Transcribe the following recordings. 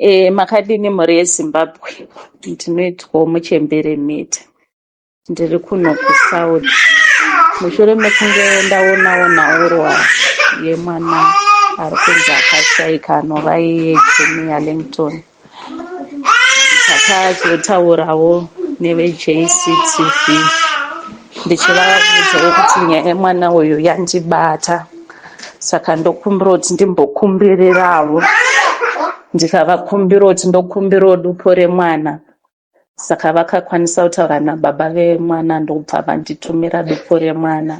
E, makadini mhuri yeZimbabwe? Ndinoitwawo Muchembere Mhete. Ndiri kuno kuSouth. Mushure mekunge ndaonawo nhaurwa yemwana ari kunzi akashaika anova iye Junior Langton. Takazotaurawo neveJCTV ndichivaudzawo kuti nyaya yemwana uyu yandibata saka ndokumbira kuti ndimbokumbirirawo ndikavakumbira kuti ndokumbirawo dupo remwana saka vakakwanisa kutaura nababa vemwana ndokubva vanditumira dupo remwana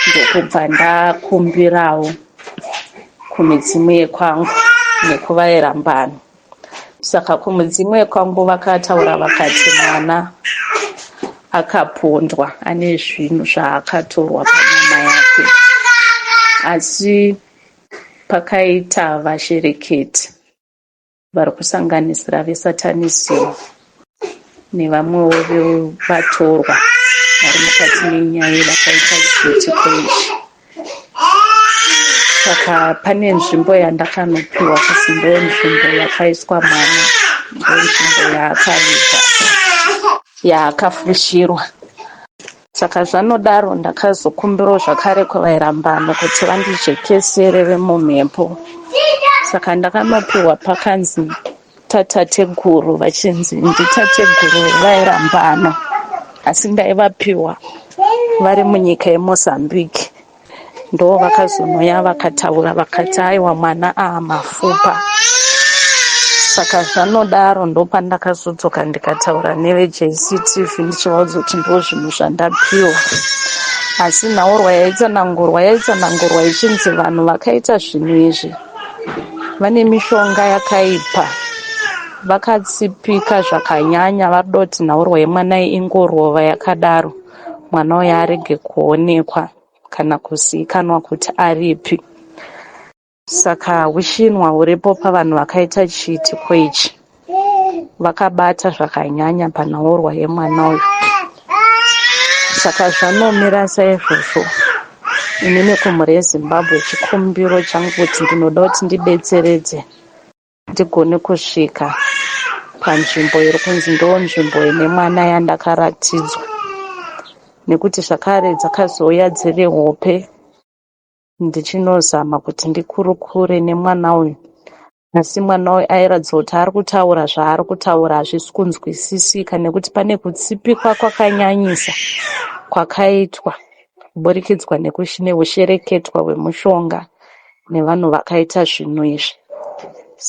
ndokubva ndakumbirawo kumidzimu yekwangu nekuvaera mbano saka kumudzimu yekwangu vakataura vakati mwana akapondwa ane zvinhu zvaakatorwa panyama yake asi pakaita vashereketi vari kusanganisira veSatanism nevamwewo vevatorwa vari mukati menyaya vakaita chiitiko ichi. Saka pane nzvimbo yandakanopiwa kuti ndonzvimbo yakaiswa mwana, ndonzvimbo yaakavigwa, yaakafushirwa. Saka zvanodaro ndakazokumbirawo zvakare kuvairambano kuti vandijekesere vemumhepo. Saka ndakanopiwa pakanzi tatateguru vachinzi nditateguru vevairambano asi ndaivapiwa vari munyika yeMozambique. Ndovakazonouya vakataura vakati aiwa mwana aamafupa. Saka zvanodaro ndopandakazodzoka ndikataura neveJCTV ndichivaudza kuti ndozvinhu zvandapiwa. Asi nhaurwa yaitsanangurwa yaitsanangurwa ichinzi vanhu vakaita zvinhu izvi vane mishonga yakaipa vakatsipika zvakanyanya varikuda kuti nhaurwa yemwana iyi ingorova yakadaro mwana uyu arege kuonekwa kana kuziikanwa kuti aripi. Saka hushinwa huripo pavanhu vakaita chiitiko ichi vakabata zvakanyanya panhaurwa yemwana uyu. Saka zvanomira saizvozvo inini kumhuri yeZimbabwe chikumbiro changu kuti ndinoda kuti ndibetseredze ndigone kusvika panzvimbo iri kunzi ndonzvimbo ine mwana yandakaratidzwa nekuti zvakare dzakazouya dziri hope ndichinozama kuti ndikurukure nemwana uyu asi mwana uyu airatidza kuti ari kutaura zvaari kutaura hazvisi kunzwisisika nekuti pane kutsipikwa kwakanyanyisa kwakaitwa kuburikidzwa nehushereketwa hwemushonga nevanhu vakaita zvinhu izvi.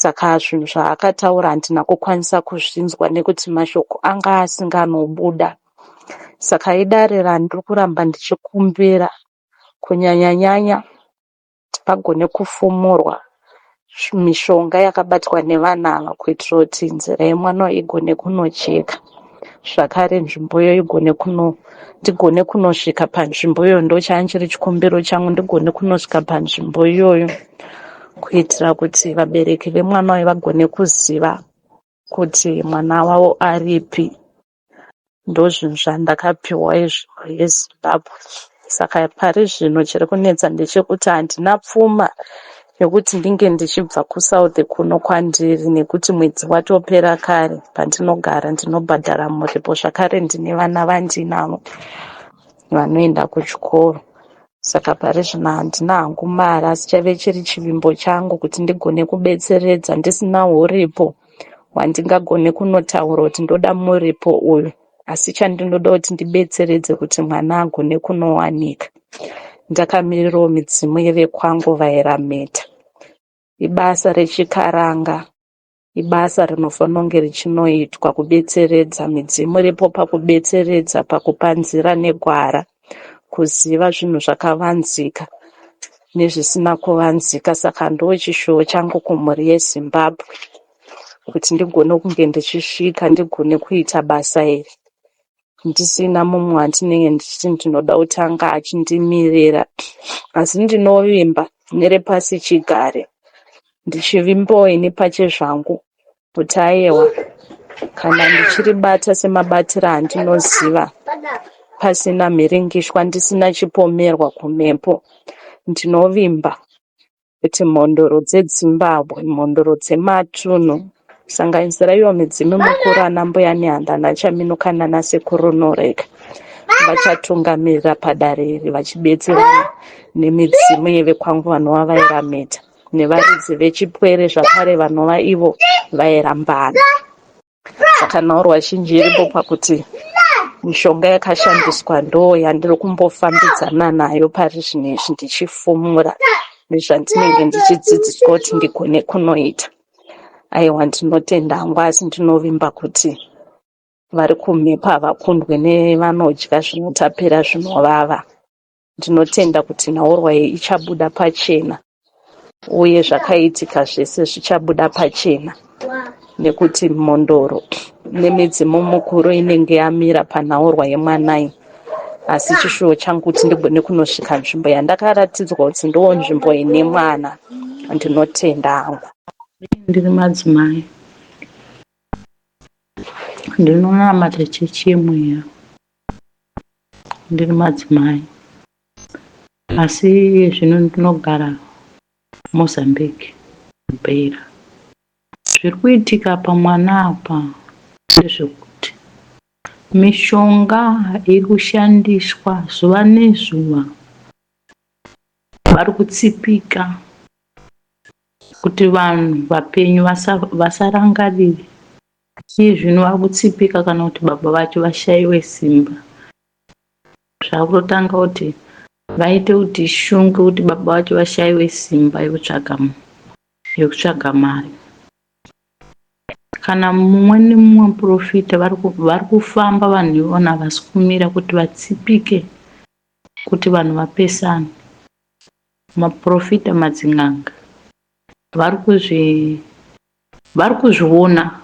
Saka zvinhu zvaakataura handina kukwanisa kuzvinzwa nekuti mashoko anga asinganobuda. Saka idare randiri kuramba ndichikumbira kunyanya-nyanya kuti pagone kufumurwa mishonga yakabatwa nevanhu ava kuitira kuti nzira yemwana uyu igone kunocheka. Zvakare nzvimbo iyoyo igone kuno ndigone kunosvika panzvimbo iyoyo ndochanga chiri chikumbiro changu ndigone kunosvika panzvimbo iyoyo kuitira kuti vabereki vemwana uyu vagone kuziva kuti mwana wavo aripi. Ndozvinhu zvandakapiwa izvi mhuri yeZimbabwe. Saka pari zvino chiri kunetsa ndechekuti handina pfuma yekuti ndinge ndichibva kuSouth kuno kwandiri nekuti mwedzi watopera kare pandinogara ndinobhadhara muripo zvakare ndine vana vandinavo vanoenda kuchikoro. Saka pari zvino handina hangu mari asi chaive chiri chivimbo changu kuti ndigone kubetseredza ndisina huripo hwandingagone kunotaura kuti ndoda muripo uyu asi chandinoda kuti ndibetseredze kuti mwana agone kunowanika ndakamirirawo midzimu yevekwangu vairameta. Ibasa rechikaranga, ibasa rinofanira kunge richinoitwa kubetseredza midzimu iripo pakubetseredza pakupa nzira negwara kuziva zvinhu zvakavanzika nezvisina kuvanzika saka ndochishuwo changu kumhuri yeZimbabwe kuti ndigone kunge ndichisvika ndigone kuita basa iri ndisina mumwe wandinenge ndichiti ndinoda kuti anga achindimirira asi ndinovimba nerepasi chigare ndichivimbawo ini pachezvangu kuti aiwa kana ndichiribata semabatiro andinoziva pasina mhiringishwa ndisina chipomerwa kumhepo ndinovimba. Kuti mhondoro dzeDzimbabwe, mhondoro dzematunhu, kusanganisira ivo midzimu mikuru ana Mbuya Nehanda naChaminuka nanaSekuru Noreka, vachatungamirira padare iri vachibetserana nemidzimu yevekwangu vanova vaera Mheta nevaridzi vechipwere zvakare vanova ivo vaera Mbada. Saka nhaurwa zhinji iripo pakuti mishonga yakashandiswa ndo yandiri kumbofambidzana nayo pari zvino izvi ndichifumura nezvandinenge ndichidzidziswa kuti ndigone kunoita. Aiwa ndinotenda hangu asi ndinovimba kuti vari kumhepo havakundwe nevanodya zvinotapira zvinovava. Ndinotenda kuti nhaurwa iyi ichabuda pachena uye zvakaitika zvese zvichabuda pachena nekuti mhondoro nemidzimu mukuru inenge yamira panhaurwa yemwana iyi. Asi chishuwo changu kuti ndigone kunosvika nzvimbo yandakaratidzwa kuti ndoo nzvimbo ine mwana. Ndinotenda hangu. Ndiri madzimai. Ndinonamata chechi yemweya. Ndiri madzimai asi iye zvino ndinogara Mozambique Beira. Zviri kuitika pamwana apa ndezvekuti mishonga iri kushandiswa zuva nezuva vari kutsipika kuti vanhu vapenyu vasarangarire. Iye zvino vakutsipika kana kuti baba vacho vashaiwe simba. Zvakutotanga kuti vaite kuti shungu kuti baba vacho vashaiwe simba yekutsvaga yekutsvaga mari. Kana mumwe nemumwe muprofita vari kufamba vanhu ivona havasi kumira kuti vatsipike kuti vanhu vapesane. Maprofita madzin'anga vari kuzvi Vari kuzviona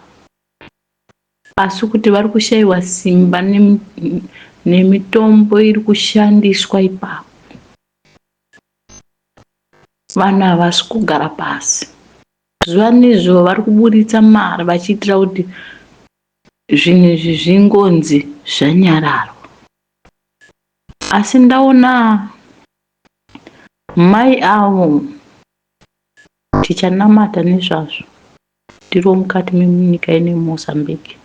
asi kuti vari kushaiwa simba nemitombo iri kushandiswa ipapo. Vanhu havasi kugara pasi. Zuva nezuva vari kuburitsa mari vachiitira kuti zvinhu izvi zvingonzi zvanyararwa. Asi ndaona mai avo Tichanamata nezvazvo tiriwo mukati menyika ino yeMozambique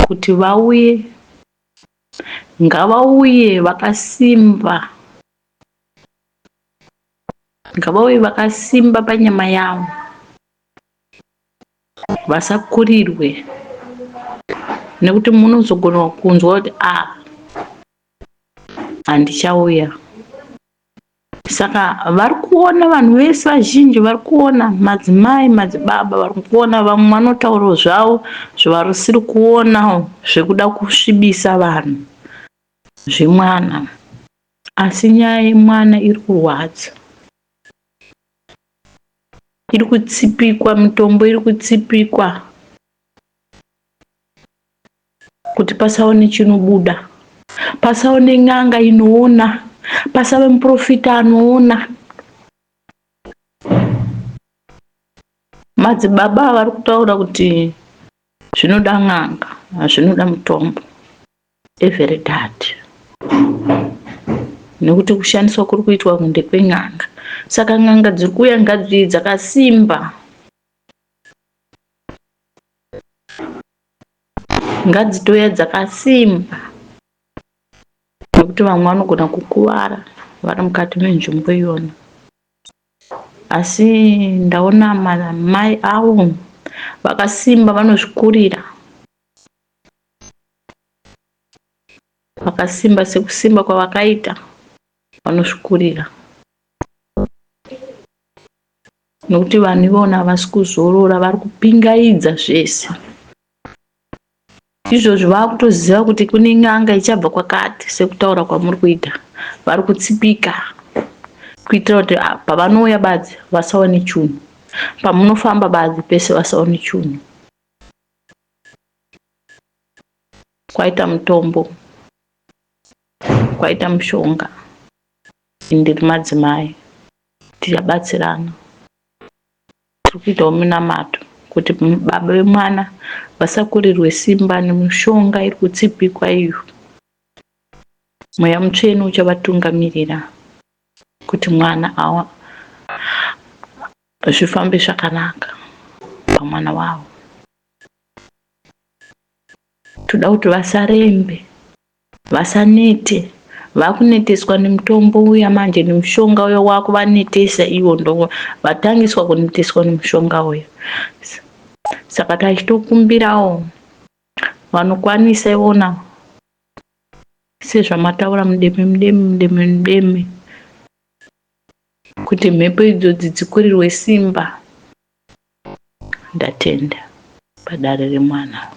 kuti vauye, ngavauye vakasimba, ngavauye vakasimba panyama yavo, vasakurirwe nekuti munozogona kunzwa kuti a ah, handichauya. Saka vari kuona vanhu vese vazhinji vari kuona madzimai madzibaba vari kuona vamwe vanotaurawo zvavo zvavarusiri kuonawo zvekuda kusvibisa vanhu zvemwana asi nyaya yemwana iri kurwadza iri kutsipikwa mitombo iri kutsipikwa kuti pasaone chinobuda, pasaone n'anga inoona, pasave muprofita anoona. Madzibaba ava vari kutaura kuti zvinoda n'anga, zvinoda mutombo every dat nekuti kushandiswa kuri kuitwa ndekwen'anga. Saka n'anga dziri kuuya ngadziuye dzakasimba. Ngadzitouya dzakasimba nekuti vamwe vanogona kukuvara vari mukati menzvimbo iyona. Asi ndaona mai avo vakasimba vanozvikurira. Vakasimba sekusimba kwavakaita vanozvikurira. Nokuti vanhu ivona havasi kuzorora vari kupingaidza zvese. Izvozvi vakutoziva kuti kune n'anga ichabva kwakati sekutaura kwamuri kuita. Vari kutsipika kuitira kuti ah, pavanouya badzi vasaone chunhu. Pamunofamba badzi pese vasaone chunhu. Kwaita mutombo, kwaita mushonga. Ndiri madzimai tichabatsirana. Tiri kuitawo minamato kuti baba vemwana vasakurirwe simba nemishonga iri kutsipikwa iyo. Mweya mutsvene uchavatungamirira kuti mwana awa Zvifambe zvakanaka pamwana wavo. Toda kuti vasarembe, vasanete. Vakuneteswa nemutombo uya manje nemushonga uya wakuvanetesa ivo ndo vatangiswa kuneteswa nemushonga uya. Saka tachitokumbirawo vanokwanisa ivona sezvamataura mudeme mudeme mudeme mudeme kuti mhepo idzodzi dzikurirwe simba. Ndatenda padare remwana.